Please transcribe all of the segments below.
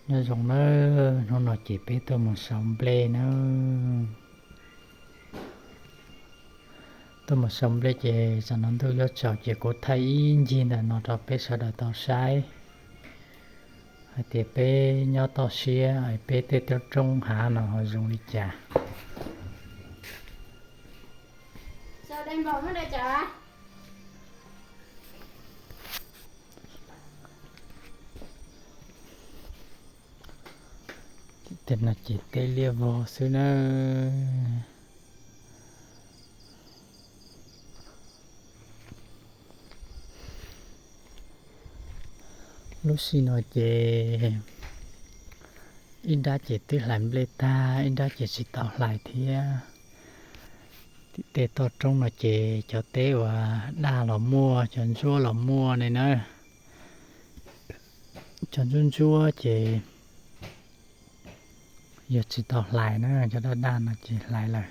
Nyob zoo nawb, hnub no ces peb tuaj mus sau nplej nawb. Tuaj mus sau nplej ces tsam no ntuj yuav tsaus ces kuv thaij ib ncig ntawm no rau peb sawv daws tau saib hais tias peb nyob toj siab peb tej roob hav no ho zoo li cas. Tej no ces teb liaj vog xwb nawb. Lub sij no ces ib nrab ces twb hlais nplej tag, ib nrab ces tsis tau hlais thiab. Tim tej toj roob no ces cov teb uas daj los muaj, cov ntsuab los muaj ne na. Cov ntsuab ntsuab ces yog tsis tau hlais na, cov daj daj no ces hlais lawm.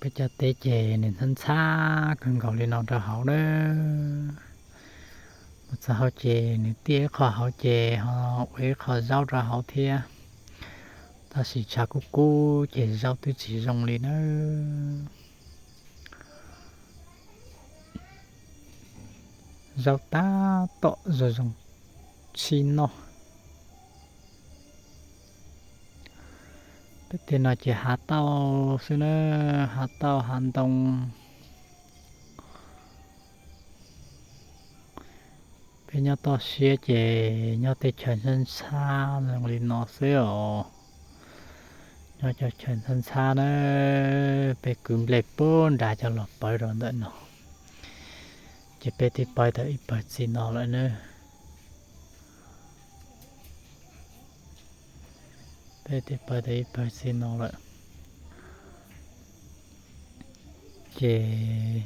Peb cov teb ces nws ntxhab ntxhab kawg nkaus li no rau hauv na. Mus txog hauv ces nws tiaj ib qho hauv ces ho ua ib qho zaub rau hauv thiab. Tab sis tshav kub kub ces zaub twb tsis zoo li na. Zaub tab tom zoo zoo tshij noj. Peb tej no ces hav tauj xwb na, hav tauj hav ntoo. Peb nyob toj siab ces nyob tej chaw ntxhab ntxhab zoo li no xwb os. Nyob cov chaw ntxhab ntxhab na, peb kwv nplej puag nrad coj los pawv rau ntawm no. Ces peb twb pawv tau ib pawg txiv no lawm na. Peb twb pawv tau ib pawg txiv no lawm. Ces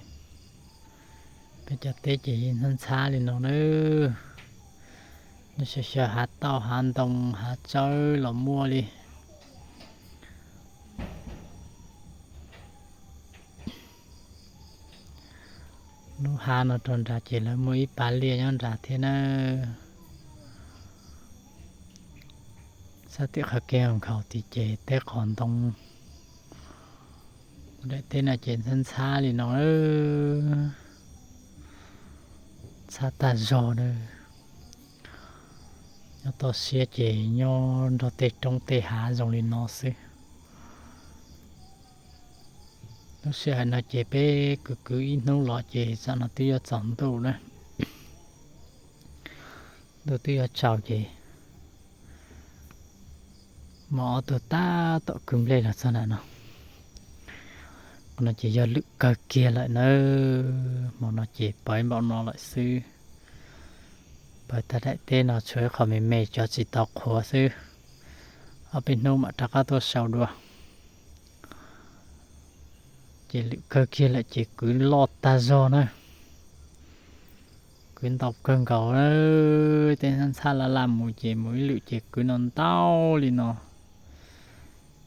peb cov teb ces yeej ntxhab ntxhab li no na. Nyob xyaw xyaw hav tauj hav ntoo hav tsawb los muaj li. Lub hav no rau nrad ces lawv muaj ib pas liaj nyob nrad thiab na. Sab tim qhov kev nkhaus tim ces teb qos ntoo. Daim teb no ces ntxhab ntxhab li no, ntxhab tag zog na. Nyob toj siab ces nyob nrog tej roob tej hav zoo li no xwb. Lub sij hawm no ces peb kwv kwv ib hnub los ces tsam no twb yuav tsaus ntuj na. Ntuj twb yuav tsaus ces hmo ob tug tab tom kwv nplej los txog ntawm no. Qhov no ces yog lwm kawg kiag lawm nawb. Hmo no ces pawv npaum no lawm xwb. Pawv tag daim teb no tshuav ib qho me me cov tsis tau qhuav xwb. Ob peb hnub mam rov qab tuaj sau dua. Ces lwm kawg kiag lawm ces kwv loj tag zog na. Kwv ntau kawg nkaus, tej ntxhab ntxhab laj laj mus ces mus ib lwm ces kwv no ntau li no.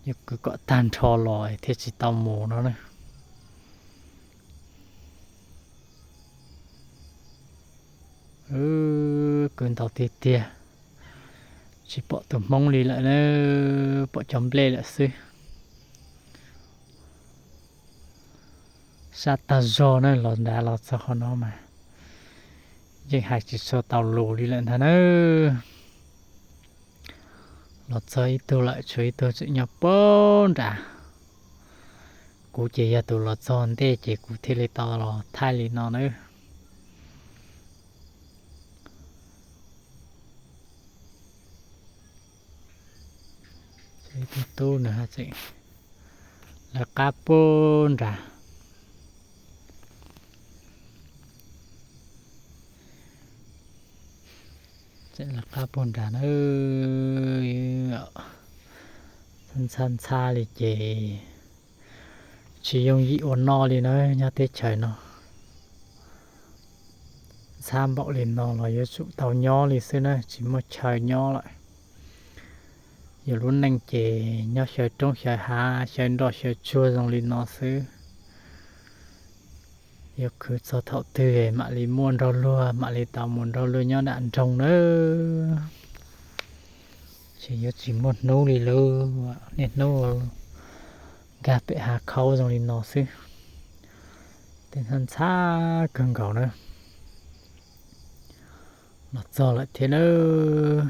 Yog kwv kom tag nrho los thiaj tsis tau mus no na. Kwv ntau tiag tiag, tsis pom tus hmoob li lawm na, pom cov nplej lawm xwb. Sab tag zog na, los nrad los txog qhov no mas yeej hais tsis tshua tau lus li lawm ntag na. Los txog ib tug lawm, tshuav ib tug tseem nyob puag nrad. Kuv ces yog tus los txog ntej ces kuv thiaj li tau los thaij li no na. Ib tug tub nws tseem lawv qab puag nrad. Tseem lawv qab puag nrad na. Ntxhab ntxhab li ces tsis yooj yim ua noj li na nyob teb chaws no. Ntxhab npaum li no los yuav tsum tau nyob li xwb na, tsis muaj chaw nyob lawm. Yus lub neej ces nyob xyaw roob xyaw hav xyaw nroj xyaw tsuag zoo li no xwb. Yuav khwv txog thaum twg mam li muaj nrog luag, mam li tau mus nrog luag nyob nram nroog nawb. Ces yuav tsis muaj hnub li lawm, niaj hnub nkag pem hav khaub zoo li no xwb. Tej ntxhab ntxhab kawg nkaus na. Los txog lawm thiab nawb.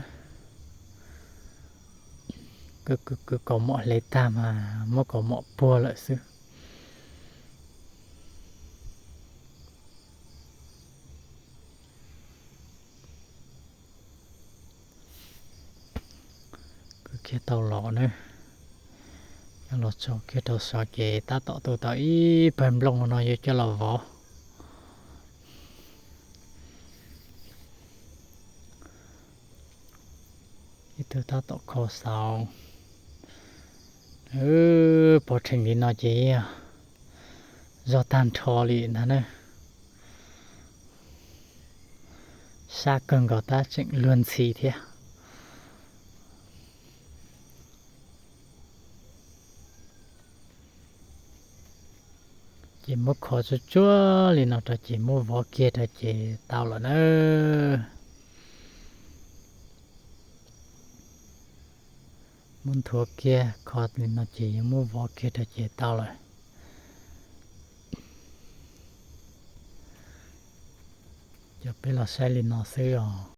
Kwv kaus mom hle tag mas muab kaus mom puag lawm xwb. Kwv kiag tau los na, los txog kiag rau saud ces tab tom tu tau ib pawg nplooj no yuav coj los vov. Ib tug tab tom kho xauv. Pov rhees li no ces yog zog tag nrho li ntag na. Sab kawg nkaus tab tseem luag ntxhi thiab. Ces muab kho tsuag tsuag li no rau ces muab vov kiag rau ces tau lawm na. Muab nthuav kiag kho li no ces yuav muab vov kiag rau ces tau lawm. Cov peb los saib li no xwb os.